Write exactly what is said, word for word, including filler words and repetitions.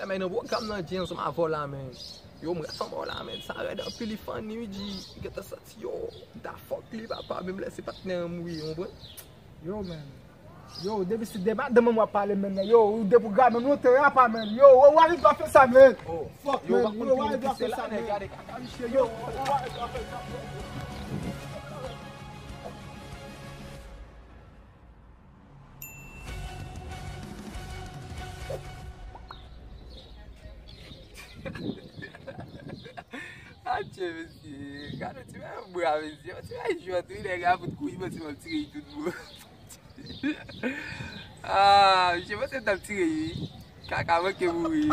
Men nan pwogram nan, Dje ansanm avè w la, men. Yo, m ret anba w la, men. Sa rèd anpil, li funny, wi, Dji. M gentan santi, yo, m ta fuck li, papa, menm lè se patnè an m, wi, ou konprann? Yo, men. Yo, depi se de madanm mwen w ap pale, men, yo, ou deprograme m lontan, apa, men. Yo, ou, ou arete w ap fè sa, men. Oh. Fuck, yo, men. Yo, ou arete w ap fè sa, men. Gade kaka misye, yo, ou arete w ap fè sa, men. Adje, mesye. Gade ti bagay bra, mesye. Ti bagay jwèt, wi, nèg la fout kouri, mesye, m ap tire tout bon. Ah, misye, mesye, t ap tire, wi. Kaka manke mouri.